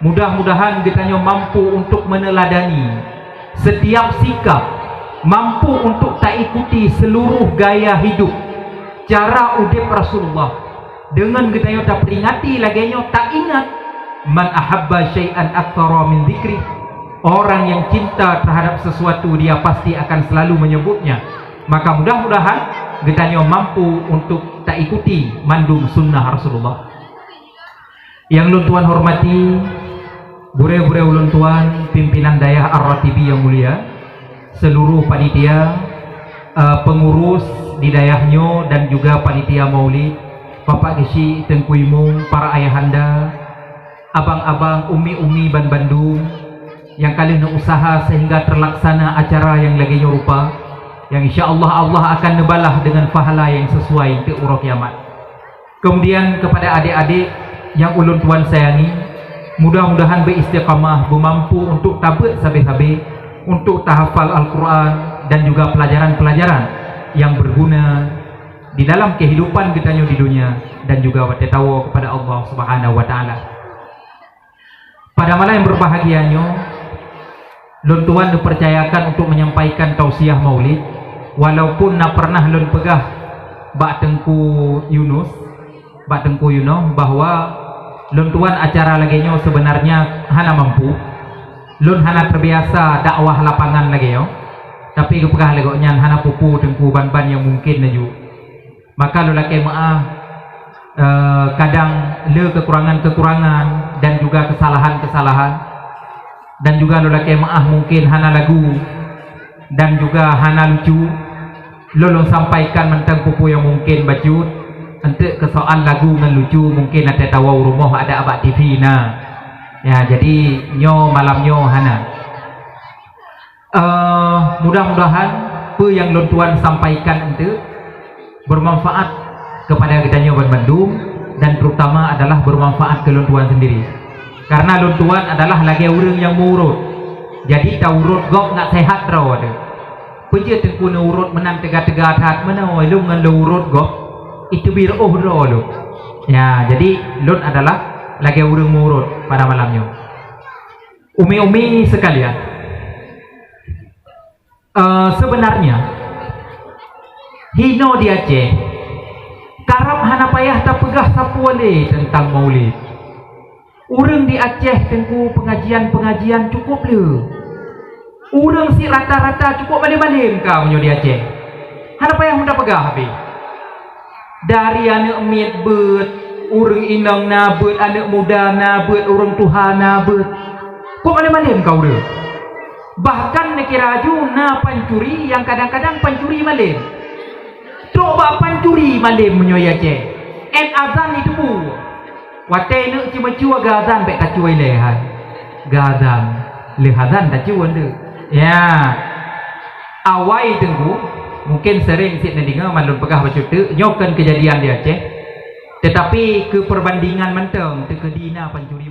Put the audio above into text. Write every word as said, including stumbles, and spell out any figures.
Mudah-mudahan geutanyoe mampu untuk meneladanih setiap sikap, mampu untuk taikuti seluruh gaya hidup, cara udeb Rasulullah. Deungon geutanyoe taperingati lagée nyoe, taingat, "Man ahabba syai'an aktsara min dzikri." Orang yang cinta terhadap sesuatu, dia pasti akan selalu menyebutnya. Maka mudah-mudahan geutanyoe mampu untuk taikuti mandum sunnah Rasulullah. Yang lôn tuan hormati, gurée-gurée ulôn tuan, pimpinan dayah Ar-Ratibi yang mulia, seluruh panitia, eh, pengurus di dayah nyoe dan juga panitia maulid, Bapak Geuchik, Teungku Imum, para ayahanda, abang-abang, umi-umi ban bandum, nyang ka lheueh neuusaha sehingga terlaksana acara nyang lagée nyoe rupa, nyang insya Allah, Allah akan neubalah dengan pahala nyang sesuai untuk uroe kiamat. Kemudian kepada adik-adik nyang ulôn tuan sayangi, mudah-mudahan beuistiqamah, beumampu untuk tabeuet sabe-sabe, untuk tahafal Al-Quran dan juga pelajaran-pelajaran yang berguna di dalam kehidupan geutanyoe di dunia dan juga watée tawoe kepada Allah Subhanahu wa Taala. Pada malam yang berbahagia nyoe, lôn tuan dipercayakan untuk menyampaikan tausiah maulid, walaupun na pernah lôn peugah bak Teungku Yunus, bak Teungku Yunus, bahwa lôn tuan acara lagée nyoe sebenarnya hana mampu. Lôn hana terbiasa dakwah lapangan lagée nyoe, tapi geupeugah lé gobnyan hana peue-peue Teungku, ban-ban nyang mungkin laju. Maka lôn lakée meuáh, eh, kadang le kekurangan-kekurangan dan juga kesalahan-kesalahan, dan juga lôn lakée meuáh mungkin hana lagu dan juga hana lucu. Lôn, lôn sampaikan mantong peue-peue nyang mungkin bacut. Enteuk keu soal lagu ngon lucu, mungkin até tawoe u rumoh ada bak T V na. Ya, jadi nyoe malam nyoe hana. Eh, mudah-mudahan peue nyang lôn tuan sampaikan enteuk bermanfaat kepada geutanyoe ban bandum, dan terutama adalah bermanfaat keu lôn tuan sendiri. Karena lôn tuan adalah lagée ureuëng nyang meurot. Jadi taurot gob ngat sehat droe teuh. Peue jeuet Teungku neuurot meunan teuga-teuga that meunoe lôn ngon lôn urot gob, iteubiet reuôh droe lôn. Ya, jadi lôn adalah lagée ureuëng meurot pada malam nyoe. Umi-umi sekalian, eh, sebenarnya hinoe di Aceh karab hana payah tapeugah sapeue lé teuntang maulid. Ureuëng di Aceh Teungku pengajian-pengajian cukup le. Ureuëng si rata-rata cukup malem-malem ka meunyoe di Aceh. Hana payah meuda peugah habéh. Dari aneuëk miet beuet, ureuëng inong na beuet, aneuëk muda na beuet, ureuëng tuha na beuet. Kok malem-malem ka ureuëng? Bahkan neukira aju na pancuri nyang kadang-kadang pancuri malem. Trok bak pancuri malem meunyoe di Aceh. Ét azan iteupeue. Watée neuk ceumeucue geuazan bék tacue ilée hai. Geuazan, lheueh azan tacue deuh. Ya. Awai Teungku, mungkin sering cit neudeungoe mandum peugah bacut teuk, nyoe kon keujadian di Aceh. Tetapi keu perbandingan mantong, teukeudi na pancuri